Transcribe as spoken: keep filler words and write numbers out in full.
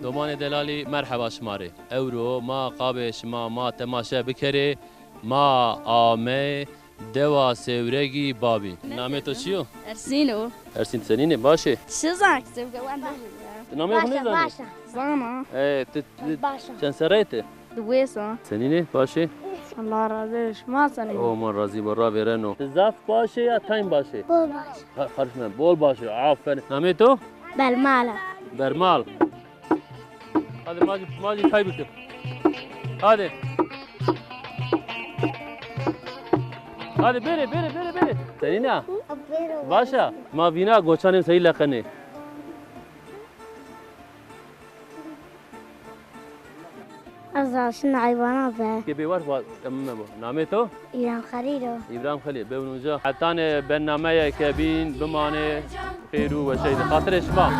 Domanê delalî, merheba şima rê. Ewro ma qabê şima ma temaşe bikerê, ma ame dewa Sêwregî Babî. Namê to çi yo? Ersîn o. Ersîn, senînê, baş ê? Çi zan, kizê bike wan. Namê xwe nêzanî? Baş e. Zana. E, tu, tu Baş e. Çend serre ye tu? Di wêsa. Senînê, baş ê? Allah razı olsun. Ma senî? O, ma razî bo, ravêreno. Tu zaf baş ê ya tayn baş ê? Bol baş. Ha, karışma, bol baş ê. Aferin. Namê to? Bermal e. Bermal. Hadi ma jî, ma jî tay bikin. Hadi. Hadi bêrê, bêrê, bêrê, bêrê. Senîne? Baş e. Ma vîna goçanê seyî leqenê. Ez aşina eyvana be. Ke bê war va emime bo. Namê to? İrem Xelîl o. İbrahim Xelîl, bê winûca. Hetanê bernameyeke bîn, bimanê xêr û weşey di xatirê şima.